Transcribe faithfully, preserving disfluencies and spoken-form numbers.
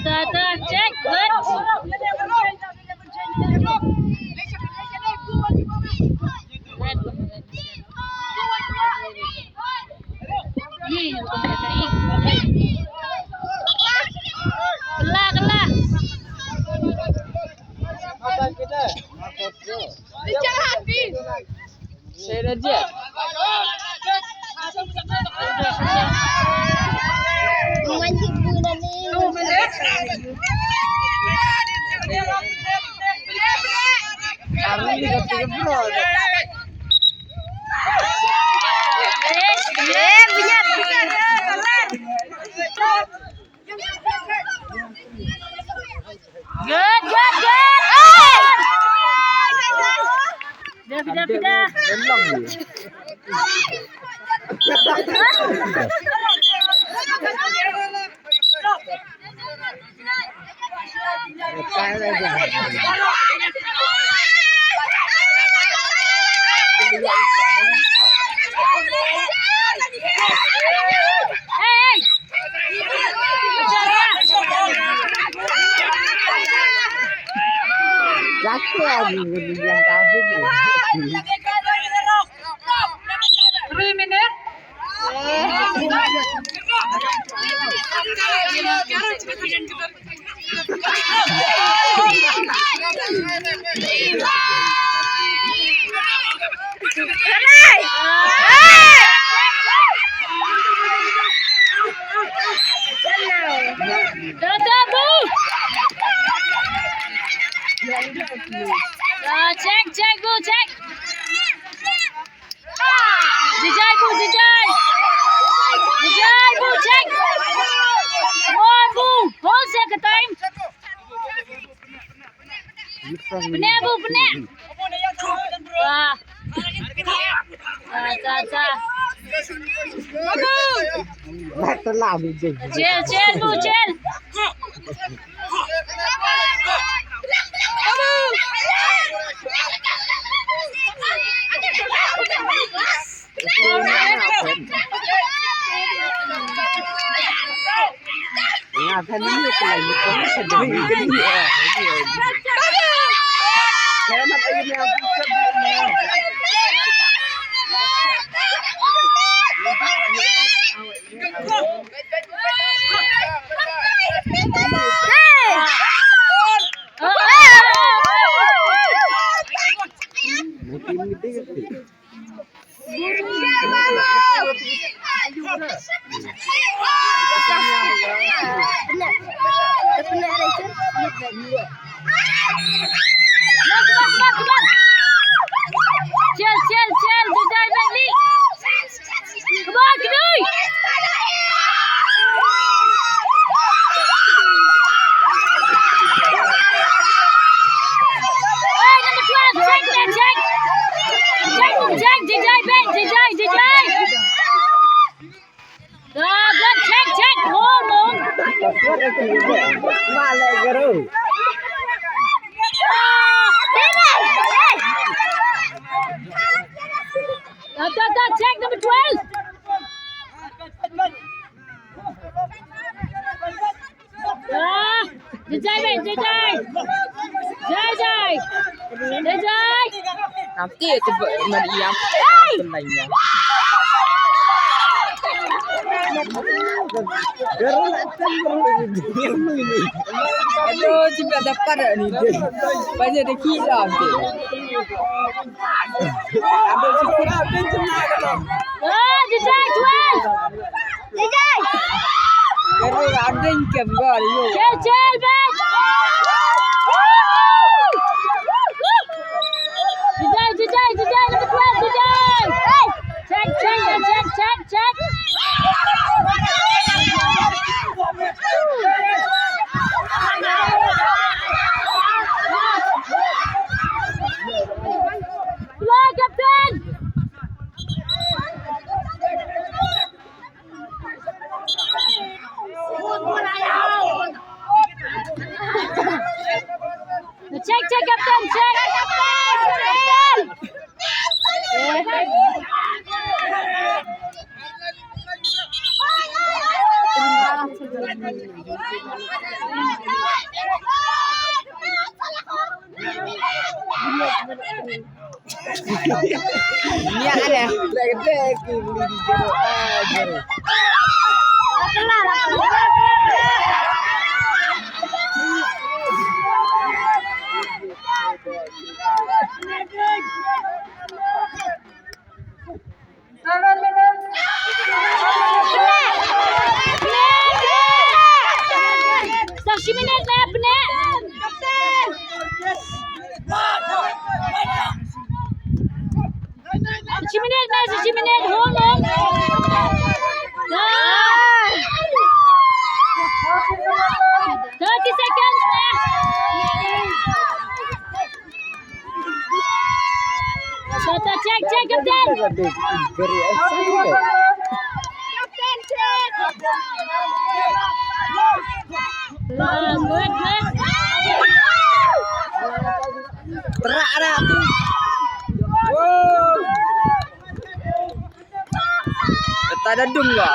Ta, ta, check, good. Kylla, kylla. Good, good, good. Hey! Dah, dah, dah. Three minutes. Check, check, go, check. Jijai, bu, jijai. Jijai, bu, check. One, bu. Hold second time. Pne, bu, pne. Wah. Sa, sa, sa. Chill, chill, bu, chill. Chill, chill, chill. Jijai, Bentley. Come on, Kidoi. Hey, number twelve, check, check, check. Check, check, jijai, Ben, jijai, jijai. Good, good, check, check. Hold on. Stop, stop, stop. Check number twelve. Ah, jijai, Ben, jijai. Jijai. Jijai. Nanti coba Mariam. Hey! Tenangnya. Aduh, juga dapat ni. Banyak dah kira. Aduh, cukup. Ah, jijai, twelve. Jijai. Baru adeng kem gol, yo. Chill, chill, Ben. Jijai, jijai, jijai, number twelve, jijai. Hey. Check, check, check, check, check. Play, captain. Check, check, captain, check. Captain. Nya ada. Sa shi minit leh, pyneh. Sa shi minit leh, sa shi minit, hong, hong. Thirty seconds leh. Check, check, captain. Good, good. Berat dah tu. Wow. Kata ada dum ke?